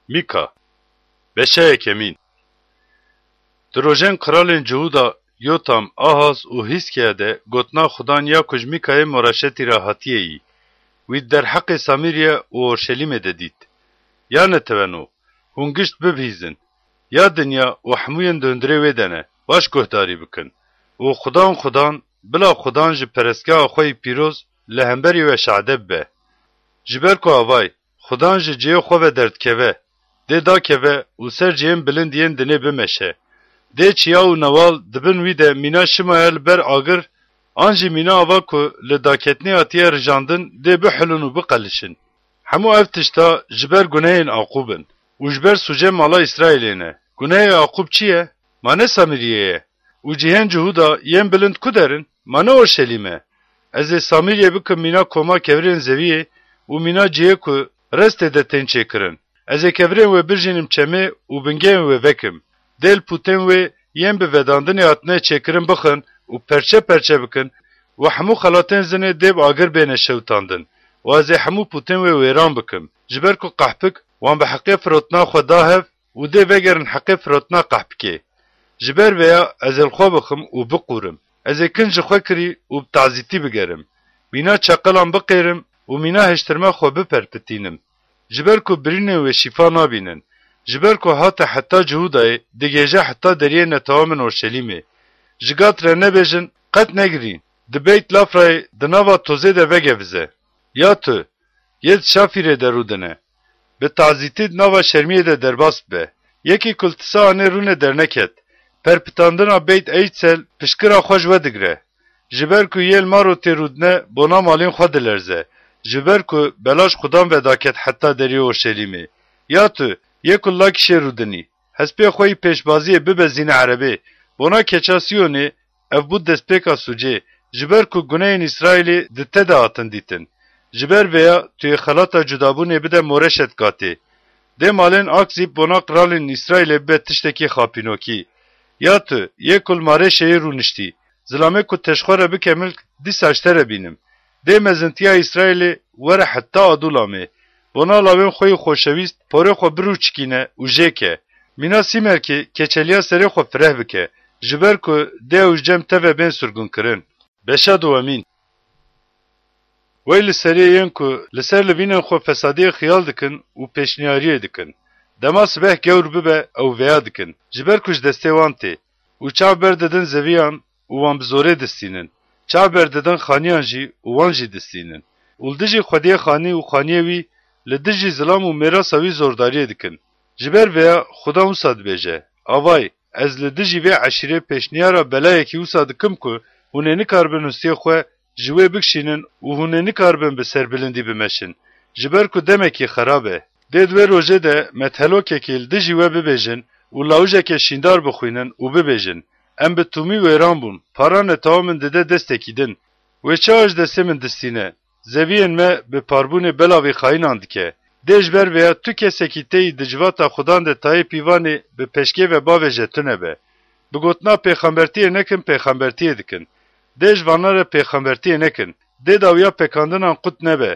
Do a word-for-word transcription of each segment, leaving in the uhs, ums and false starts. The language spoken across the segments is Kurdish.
Mîka. Beşa yekemîn. Di rojên qiralên Cihûda, Yotam, Ahaz û Hîzkiya de gotina Xudan ya ku ji Mîkayê Moreşetî re hatiye yî, wî di derheqê Samîrye û Orşelîmê de dît. Ya neteweno, hûn gişt bibihîzin. Ya dinya û hemûyên di hundirê wê de ne, baş guhdarî bikin. Û Xudan, Xudan, bila Xudan ji perestgeha xwe yî pîroz li hemberî we şade bibe. Ji ber ku avay, Xudan ji cihê xwe ve derdikeve, dê dakeve û ser cihên bilind yên dinê bimeşe. Dê çiya û newal di bin wî de mîna şimaya li ber agir, an jî mîna ava ku li daketinê hatiye rijandin, dê bihulin û biqelişin. Hemû ev tişta ji ber gunehên Aqûb in û ji ber sûcê mala Îsraîlê ne. Gunehê Aqûb çi ye? Ma ne Samîriyê ye? Û cihên Cihûda yên bilind ku der in? Ma ne Orşelîm e? Ez ê Samîriyê bikim mîna koma kevirên zeviyê û mîna cihê ku restê de tên çêkirin. Ez ê kevirên wê birjînim çemê û bingehên wê vekim. Dê li pûtên wê yên bi vedandinê hatine çêkirin bixin û perçe perçe bikin û hemû xelatên zinê dê bi agir bêne şewitandin û ez ê hemû pûtên wê wêran bikim. Ji ber ku qehpik wan bi heqê firotina xwe da hev û dê vegerin heqê firotina qehpikê. Ji ber vêya ez ê li xwe bixim û biqûrim. Ez ê kin ji xwe kirî û bi tazîtî bigerim. Mîna çeqelan biqêrim û mîna hiştirme xwe biperpitînim. Ji ber ku birînên wê şîfa nabînin. Ji ber ku hate heta Cihûdayê, digêje heta deriyê netewamên Orşelîmê. Ji Gat re nebêjin, qet negirîn. Di Beyt Lafrayê di nava tozê de vegevize. Ya tu, yê di Şafîrê de rûdine. Bi tazîtî di nava şermiyê de derbas bibe. Yekî ku li tisa anê rûne derneket. Perpitandina Beyt Eydsel pişkira xwe ji we digre. Ji ber ku yê li Marotê rûdine, bona malên xwe dilerze. Ji ber ku belaş Xudan vedaket heta deriyê Orşelîmê. Ya tu, yê ku li Lakîşê rûdinî, hespê xwe yî pêşbaziyê bibezîne erebê. Bona keça Siyonê, ev bû destpêka sûcê. Ji ber ku gunehên Îsraîlê di te de hatin dîtin. Ji ber vêya tu yê xelata cudabûnê bide Moreşet Gatê. Dê malên Akzîb bona qiralên Îsraîlê bibe tiştekî xapînokî. Ya tu, yê ku li Marêşeyê rûniştî, zilamê ku te ji xwe re bike milk, dîsa ji te re bînim. Dê mezintiya Îsraîlê were heta Adûlamê. Bona lawên xwe yî xoşewîst, porê xwe birûçikîne û jê ke. Mîna Sîmerkê keçeliya serê xwe fireh bike, ji ber ku dê ew ji cem te ve bên surgunkirin. Beşa duwemîn. Wey li serê yên ku li ser livînên xwe fesadiyê xiyal dikin û pêşniyariyê dikin. Dema sibeh gewr bibe, ew vêya dikin, ji ber ku ji destê wan tê. Û çav berdidin zeviyan û wan bi zorê distînin. Çav berdidin xaniyan jî û wan jî distînin. Û li dijî xwediyê xanî û xaniyê wî, li dijî zilam û mêrasa wî zordariyê dikin. Ji ber vêya Xudan wisa dibêje, Avay, ez li dijî vê eşîrê pêşniyara belayekî wisa dikim ku hûn ê nikaribin hustiyê xwe ji wê bikişînin û hûn ê nikaribin bi serbilindî bimeşin, ji ber ku demekî xerab e. Dê di wê rojê de methelokekê li dijî we bibêjin û lawijeke şîndar bixwînin û bibêjin, Em bi tûmî wêran bûn, para netewa min dide destekî din. Wê çawa ji destê min distîne? Zeviyên me bi parbûnê belavî xayînan dike. Dê ji ber vêya tu kesekî teyî di civata Xudan de tayê pîvanê bi peşkê ve bavêje tune be. Bi gotina pêxembertiyê nekin, pêxembertiyê dikin. Dê ji vana re pêxembertiyê nekin. Dê dawiya pekandinan qut nebe.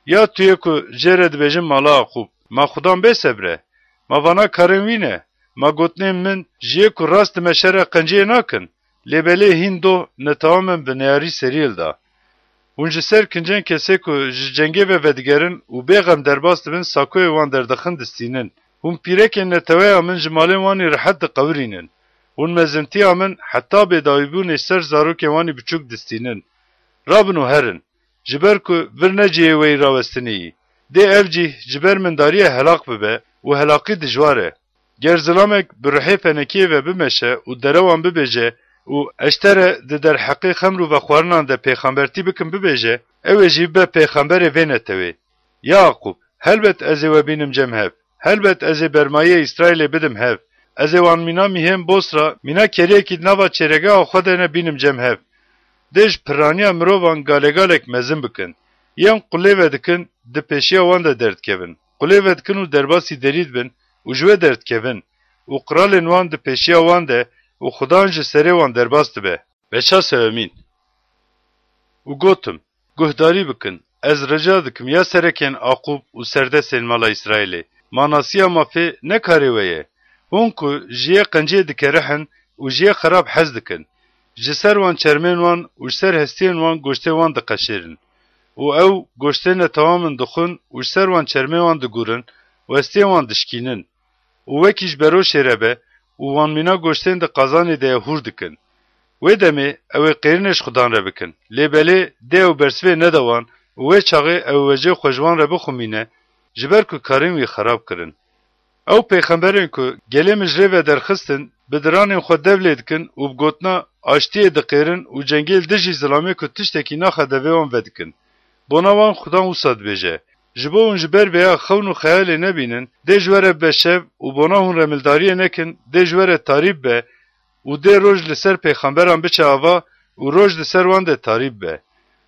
Ya tu yê ku jê re dibêjin mala Aqûb, ma Xudan bê sebr e? Ma vana karên wî ne? Ma gotinên min ji yê ku rast dimeşe re qenciyê nakin? Lê belê hîn doh netewa min bi neyarî serî hilda. Hûn ji ser kincên kesê ku ji cengê ve vedigerin û bêxem derbas dibin sakoyê wan derdixin distînin. Hûn pîrekên neteweya min ji malên wan î rehet diqewirînin. Hûn mezintiya min heta bêdawîbûnê ser zarokên wan î biçûk distînin. Rabin û herin. Ji ber ku vir ne cihê we yî rawestinê yî. Dê ev cih ji ber mindariyê helaq bibe û helaqî dijwar e. Ger zilamek bi ruhê fenekiyê ve bimeşe û derewan bibêje û ez ji te re di derheqê xemr û vexwarinan de pêxembertî bikim bibêje, ew ê jî bibe pêxemberê vê netewê. Ya Aqûb, helbet ez ê we bînim cem hev. Helbet ez ê bermayiyê Îsraîlê bidim hev. Ez ê wan mîna mîhên Bosra, mîna keriyekî di nava çêregeha xwe de ne bînim cem hev. Dê ji piraniya mirovan galegalek mezin bikin. Yên qulê vedikin, di pêşiya wan de derdikevin. Qulê vedikin û derbasî derî dibin û ji wê derdikevin. Û qiralên wan di pêşiya wan de û Xudan ji serê wan derbas dibe. Beşa sewemîn. Û gotim, Guhdarî bikin, ez rica dikim ya serekên Aqûb û serdestên mala Îsraîlê, manasiya mafê ne karê we ye. Hûn ku ji yê qenciyê dikerihin û ji yê xerab hez dikin. Ji ser wan çermên wan û ji ser hestiyên wan goştê wan diqeşêrin. Û ew goştê netewan min dixwin û ji ser wan çermê wan digurin û hestiyên wan dişkînin. Û wekî ji beroşê re be û wan mîna goştên di qazanê de ye hûr dikin. Wê demê ew ê qêrinê ji Xudan re bikin. Lê belê dê ew bersivê nede wan û wê çaxê ew ê wecê xwe ji wan re bixumîne, ji ber ku karên wî xerab kirin. Ew pêxemberên ku gelê min ji rê ve derxistin, bi diranên xwe dev lê dikin û bi gotina aştiyê diqêrin û cengê li dijî zilamê ku tiştekî naxe devê wan vedikin. Bona wan Xudan wisa dibêje, ji bo hûn ji ber vêya xewn û xeyalê nebînin, dê ji we re bibe şev û bona hûn remildariyê nekin, dê ji we re tarî bibe û dê roj li ser pêxemberan biçe ava û roj li ser wan de tarî bibe.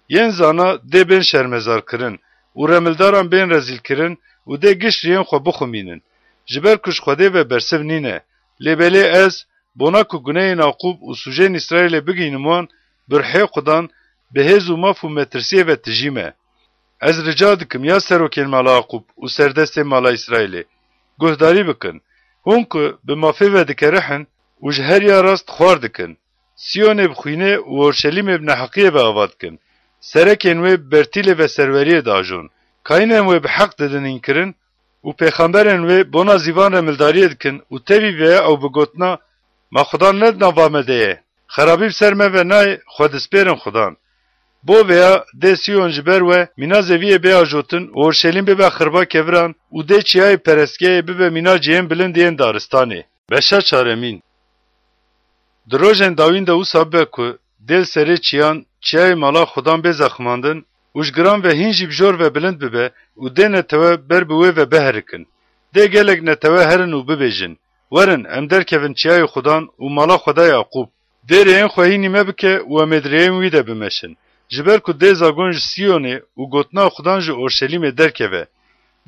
Yên zana dê bên şermezarkirin û remildaran bên rezîlkirin û dê giş riyên xwe bixumînin. Ji ber ku ji Xwedê ve bersiv nîne. Lê belê ez, bona ku gunehên Aqûb û sûcên Îsraîlê bigihînim wan, bi ruhê Xudan, bi hêz û maf û metirsiyê ve tijî me. Ez rica dikim ya serokên mala Aqûb û serdestên mala Îsraîlê, guhdarî bikin. Hûn ku bi mafê ve dikerihin û ji heriya rast xwar dikin, Siyonê bi xwînê û Orşelîmê bi neheqiyê ve ava dikin. Serekên wê bi bertîlê ve serweriyê diajon. Kayînên wê bi heq didin hînkirin û pêxemberên wê bona zîvan re mildariyê dikin û tevî vêya ew bi gotina, "Ma Xudan ne di nava me de ye? Xerabî bi ser me ve nayê, xwe dispêrin Xudan." Bo vêya dê Siyon ji ber we mîna zeviyê bê ajotin û Orşelîm bibe xirba keviran û dê çiyayê perestgehê bibe mîna cihên bilind yên daristanê. Beşa çaremîn. Di rojên dawîn de wisa bibe ku dê li serê çiyan, çiyayê mala Xudan bê zeximandin û ji giran ve hîn jî bi jor ve bilind bibe û dê netewe ber bi wê ve biherikin. Dê gelek netewe herin û bibêjin, "Werin, em derkevin çiyayê Xudan û mala Xwedayê Yaqûb." Dê rêyên xwe hînî me bike û em ê di rêyên wî de bimeşin. Ji ber ku dê zagon ji Siyonê û gotina Xudan ji Orşelîmê derkeve.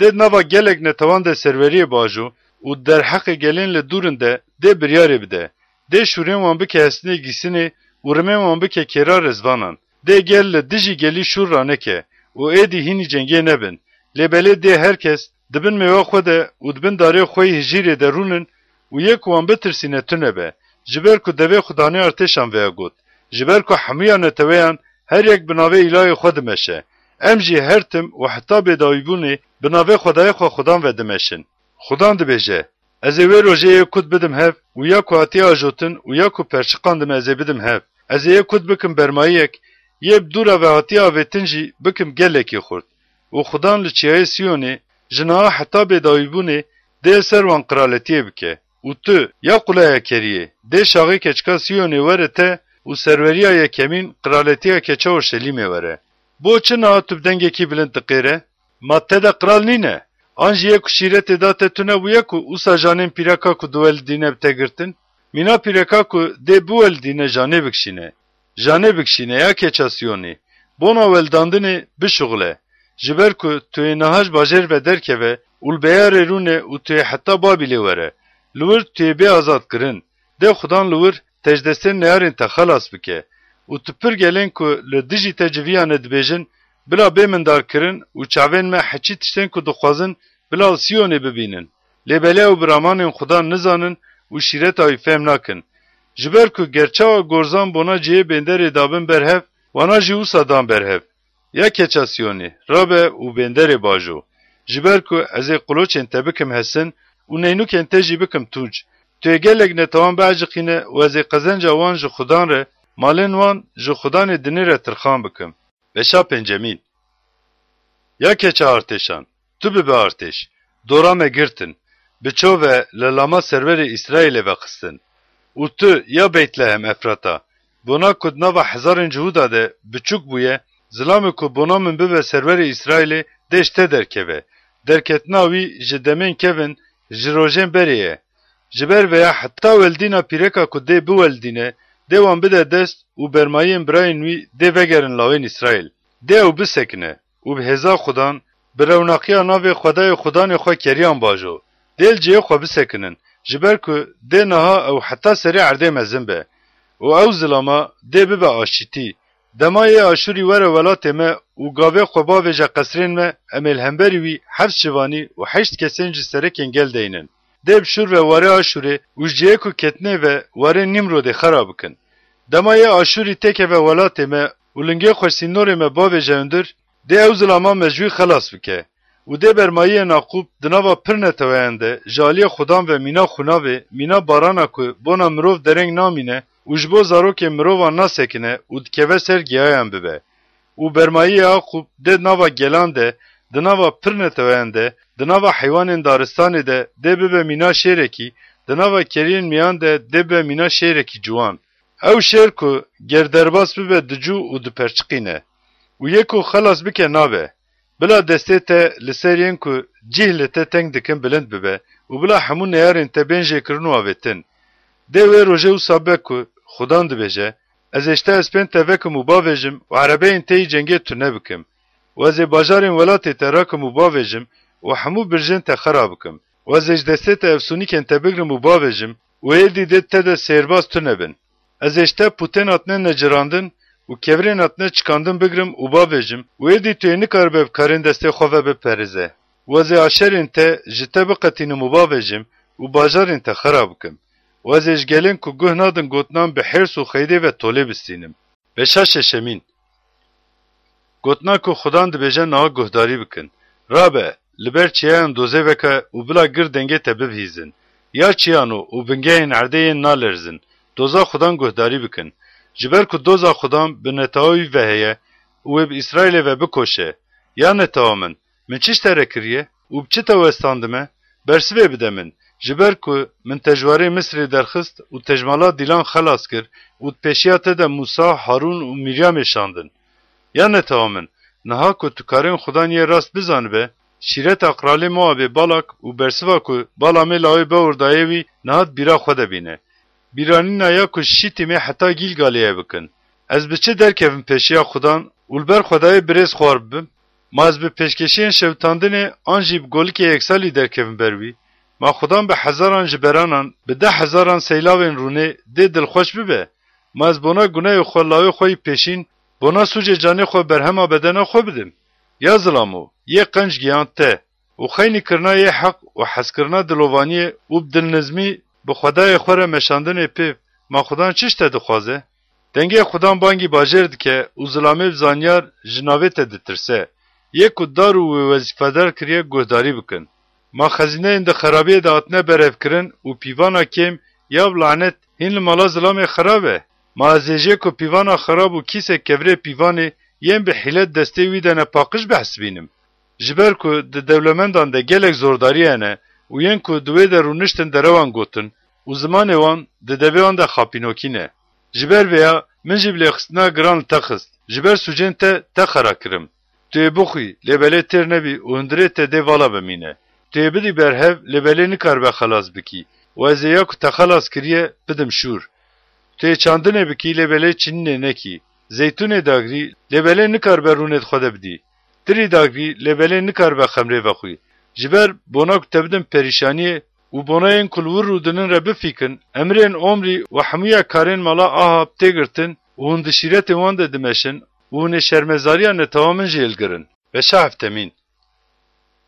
Dê di nava gelek netewan de serweriyê biajo û di derheqê gelên li dûr in de dê biryarê bide. Dê şûrên wan bike hestinê gîsinê û rimên wan bike kêra rezvanan. Dê gel li dijî gelî şûr raneke û êdî hînî cengê nebin. Lê belê dê her kes di bin mêwa xwe de û di bin darê xwe yî hijîrê de rûnin û yê ku wan bitirsîne tune be, ji ber ku devê Xudanê artêşan veya got, ji ber ku hemûya neteweyan her yek bi navê îlahê xwe dimeşe. Em jî her tim û heta bêdawîbûnê bi navê Xwedayê xwe Xudan ve dimeşin. Xudan dibêje, Ez ê wê rojê yê kut bidim hev û ya ku hatiye ajotin û ya ku perçiqandime ez ê bidim hev. Ez ê yê kut bikim bermayiyek, yê bi dûra ve hatiye avêtin jî bikim gelekî xurt. Û Xudan li çiyayê Siyonê, ji niha heta bêdawîbûnê dê li ser wan qiraletiyê bike. Û tu, ya qulaya keriyê, dê şaxê keçika Siyonê were te û serweriya yekemîn qiraletiya keça Orşelîmê were. Bo çi niha tu bi dengekî bilind diqêre? Ma te de qral nîne? An jî yê ku şîretê da te tune bûye ku ûsa janên pîreka ku diwelidîne bi te girtin? Mîna pîreka ku dê biwelidîne janê bikişîne. Janê bikişîne ya keça Siyonê. Bona weldandinê bişuxile. Ji ber ku tu yê niha ji bajêr ve derkeve û li beyarê rûne û tu yê heta Babîlê were. Li wir tu yê bê azadkirin. Dê Xudan li wir te ji destên neyarên te xelas bike û tu pir gelên ku li dijî te civiyane dibêjin, bila bê mindarkirin û çavên me heçî tiştên ku dixwazin bila li Siyonê bibînin. Lê belê ew bi ramanên Xudan nizanin û şîreta wî fêm nakin. Ji ber ku ger çawa gorzan bona cihê bênderê dabin berhev, wana jî wisa dan berhev. Ya keça Siyonê, rabe û bênderê bajo. Ji ber ku ez ê qiloçên te bikim hesin û neynûkên te jî bikim tûc. Tu yê gelek netewan bieciqîne û ez ê qezenca wan ji Xudan re, malên wan ji Xudanê dinê re tirxan bikim. Beşa pencemîn. Ya keça artêşan, tu bibe artêş. Dora me girtin. Bi ço ve li lama serwerê Îsraîlê ve xistin. Û tu, ya Beytlehem Efrata, bona ku di nava hezarên Cihûda de biçûk bûye, zilamê ku bona min bibe serwerê Îsraîlê dê ji te derkeve. Derketina wî ji demên kevin, ji rojên berê ye. Ji ber vêya heta weldîna pîreka ku dê biweldîne, dê wan bide dest û bermayiyên birayên wî dê vegerin lawên Îsraîl. Dê ew bisekine û bi hêza Xudan, bi rewnaqiya navê Xwedayê Xudanê xwe keriyan bajo. Dê li cihê xwe bisekinin, ji ber ku dê niha ew heta serê erdê mezin be. Û ew zilama dê bibe aşîtî Dema yê Aşûrî were welatê me û gavê xwe bavêje qesrên me, em ê li hemberî wî heft şivanî û heşt kesên ji serekên gel deynin. Dê bi şûr ve were Aşûrê û ji cihê ku ketine ve were Nîmrodê xera bikin. Dema yê Aşûrî têkeve welatê me û lingê xwe sînorê me bavêje hundir, dê ew zilama me ji wî xelas bike. Û dê bermayiyên Aqûb di nava pir neteweyan de ji aliyê Xudan ve mîna xûnavê, mîna barana ku bona mirov dereng namîne û ji bo zarokên mirovan nasekine û dikeve ser giyayan bibe. Û bermayiyê Aqûb dê di nava gelan de, di nava pir neteweyan de, di nava heywanên daristanê de dê bibe mîna şêrekî, di nava keriyên miyan de dê bibe mîna şêrekî ciwan. Ew şêr ku ger derbas bibe dicû û diperçiqîne. Û yê ku xelas bike nabe. Bila destê te li ser yên ku cih li te teng dikin bilind bibe û bila hemû neyarên te bên jêkirin û avêtin. Dê wê rojê wisa be ku Xudan dibêje, Ez ê ji te hespên tevekim û bavêjim û erebeyên te yî cengê tune bikim. Û ez ê bajarên welatê te rakim û bavêjim û hemû birjên te xera bikim. Û ez ê ji destê te efsûnîkên te bigrim û bavêjim û êdî dê te de sêrbaz tune bin. Ez ê ji te pûtên hatine necirandin û kevirên hatine çikandin bigrim û bavêjim û êdî tu yê nikaribe bi karên destê xwe ve biperêze. Û ez ê aşerên te ji te biqetînim û bavêjim û bajarên te xera bikim. Û ez ê ji gelên ku guh nadin gotinan bi hêrs û xeydê ve tolê bistînim. Beşa şeşemîn. Gotina ku Xudan dibêje niha guhdarî bikin. Rabe, li ber çiyayan dozê veke û bila gir dengê te bibihîzin. Ya çiyano û bingehên erdê yên nalerzin, doza Xudan guhdarî bikin. Ji ber ku doza Xudan bi netewa wî ve heye û wê bi Îsraîlê ve bikoşe. Ya netewa min, min çi ji te re kiriye û bi çi te westandime? Bersivê bide min, ji ber ku min te ji warê Misirê derxist û te ji mala dîlan xelas kir û di pêşiya te de Mûsa, Harûn û Mîryamê şandin. Ya netewa min, niha ku tu karên Xudan yê rast bizanibe, şîreta qralê Moabê Balak û bersiva ku Balamê lawê Bewor daye wî niha di bîra xwe de bîne. Bîranîna ya ku ji Şîtîmê heta Gîlgalê ye bikin. Ez bi çi derkevim pêşiya Xudan û li ber Xwedayê birêz xwar bibim? Ma ez bi pêşkêşiyên şewitandinê an jî bi golikê yeksalî derkevim ber wî? Ma Xudan bi hezaran ji beranan, bi deh hezaran seylavên rûnê dê dilxweş bibe? Ma ez bona gunehê xwe lawê xwe yî pêşîn, bona sûcê canê xwe berhema bedena xwe bidim? Ya zilamo, yê qenc giyan te û xeynî kirina yê heq û hezkirina dilovaniyê û bi dilnizmî bi Xwedayê xwe re meşandinê pêv, ma Xudan çi ji te dixwaze? Dengê Xudan bangî bajêr dike û zilamê bi zanyar ji navê te ditirse. Yê ku dar û wê wezîfedar kiriye guhdarî bikin. Ma xezîneyên di xerabiyê de hatine berhevkirin û pîvana kêm ya bi lanet hîn li mala zilamê xerab e? Ma ez ê jê ku pîvana xerab û kîsek kevirê pîvanê yên bi hîlet destê wî de ne paqij bihesibînim? Ji ber ku di dewlemendan de gelek zordarî hene û yên ku di wê de rûniştin derewan gotin û zimanê wan di devê wan de xapînokî ne. Ji ber vêya min jî bi lêxistina giran li te xist, ji ber sûcên te te xera kirim. Tu yê bixwî, lê belê têr nebî û hundirê te dê vala bimîne. Tu yê bidî berhev, lê belê nikaribe xelas bikî û ez ê ya ku te xelas kiriye, bidim şûr. Tu yê çandinê bikî, lê belê çinînê nekî. Zeytûnê dagirî, lê belê nikaribe rûnê di xwe de bidî. Tirî dagirî, lê belê nikaribe xemrê vexwî. Ji ber bona ku te bidin perîşaniyê û bona yên ku li wir rûdinin re bifîkin, emirên Omrî û hemûya karên mala Ahab tê girtin û hûn di şîretên wan de dimeşin û hûn ê şermezariya netewa min jî hilgirin. Beşa heftemîn.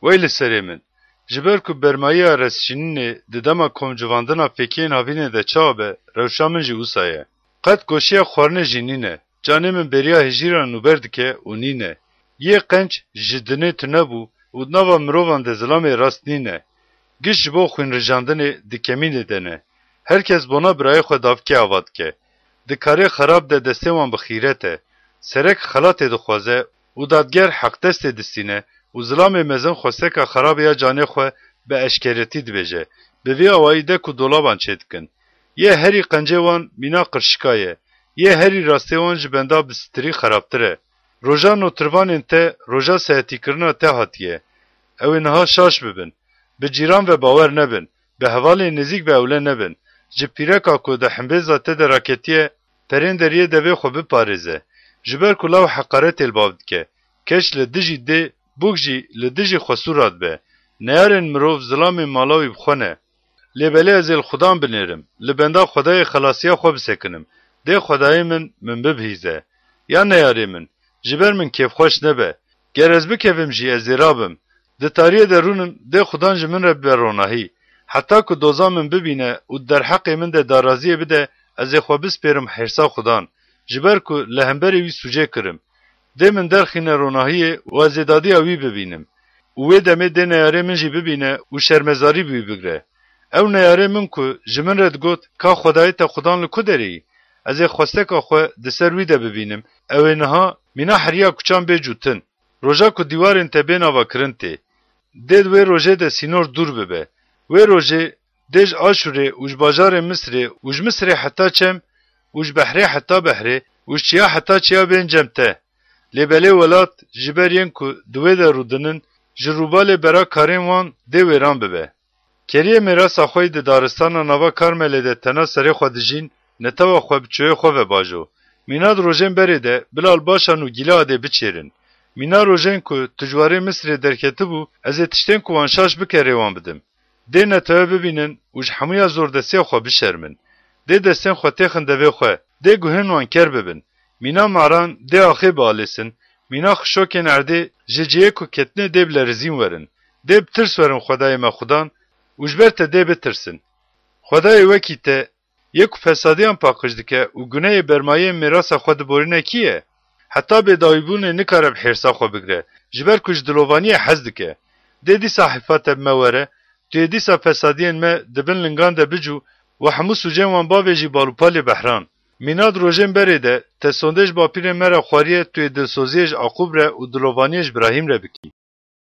Wey li serê min! Ji ber ku bermayiya restşînînê di dema komcivandina fêkiyên havînê de çawa be, rewşa min jî wisa ye. Qet goşiya xwarinê jî nîne. Canê min bêriya hêjîra nûber dike û nîne. Yê qenc ji dinê tune bû û di nava mirovan de zilamê rast nîne. Giş ji bo xwînrijandinê di kemînê de ne. Her kes bona birayê xwe davikê ava dike. Di karê xerab de destê wan bi xîret e. Serek xelatê dixwaze û dadger heqdestê distîne û zilamê mezin xwesteka xerabê ya canê xwe bi eşkeretî dibêje, bi vî awayî de ku dolaban çêdikin. Yê herî qencê wan mîna qirşika ye. Yê herî rastê wan ji benda bi stirî xerabtir e. Roja notirvanên te, roja sehetîkirina te hatiye. Ew ê niha şaş bibin. Bi cîran ve bawer nebin. Bi hevalên nêzîk ve ewle nebin. Ji pîreka ku di himbêza te de raketiye, perên deriyê devê xwe biparêze. Ji ber ku law heqaretê li bav dike. Keç li dijî dê, bûk jî li dijî xwesû radibe. Neyarên mirov zilamên mala wî bi xwe ne. Lê belê ez ê li Xudan binêrim, li benda Xwedayê xelasiya xwe bisekinim. Dê Xwedayê min, min bibihîze. Ya neyarê min, ji ber min kêfxweş nebe. Ger ez bikevim jî ez ê rabim. Di tariyê de rûnim, dê Xudan ji min re bibe ronahî. Heta ku doza min bibîne û di derheqê min de daraziyê bide, ez ê xwe bispêrim hêrsa Xudan. Ji ber ku li hemberî wî sûcê kirim. Dê min derxîne ronahiyê û ez ê dadiya wî bibînim. Û wê demê dê neyarê min jî bibîne û şermezarî bi wî bigre. Ew neyarê min ku ji min re digot, ka Xwedayê te Xudan li ku derê yî? Ez ê xwesteka xwe di ser wî de bibînim. Ew ê niha mîna heriya kuçan bê cûtin. Roja ku dîwarên te bên avakirin tê. Dê di wê rojê de sînor dûr bibe. Wê rojê dê ji Aşûrê û ji bajarê Misirê û ji Misirê heta Çem û ji behrê heta behrê û ji çiya heta çiya bên cem te. Lê belê welat ji ber yên ku di wê de rûdinin, ji rûbalê bera karên wan dê wêran bibe. Keriyê mêrasa xwe yî di daristana nava Karmelê de tena serê xwe dijîn, netewa xwe bi çoyê xwe ve bajo. Mîna di rojên berê de bila li Başan û Gîleadê biçêrin. Mîna rojên ku tu ji warê Misirê derketibû, ez ê tiştên ku wan şaş bike rê wan bidim. Dê netewe bibînin û ji hemûya zordestiya xwe bişermin. Dê destên xwe têxin devê xwe, dê guhên wan ker bibin. Mîna maran dê axê bialêsin, mîna xişokên erdê ji cihê ku ketine dê bilerizîn werin. Dê bi tirs werin Xwedayê me Xudan û ji ber te dê bitirsin. Xwedayê wekî te yê ku fesadiyan paqij dike û guneyê bermayiyên mêrasa xwe diborîne kî ye? Heta bêdawîbûnê nikare bi hêrsa xwe bigre, ji ber ku ji dilovaniyê hez dike. Dê dîsa hêfa te bi me were, tu yê dîsa fesadiyên me di bin lingan de bicû û hemû sûcên wan bavêjî balûpalê behran. Mîna di rojên berê de te sondê ji bapîrên me re xwariye, tu yê dilsoziyê ji Aqûb re û dilovaniyê ji Birahîm re bikî.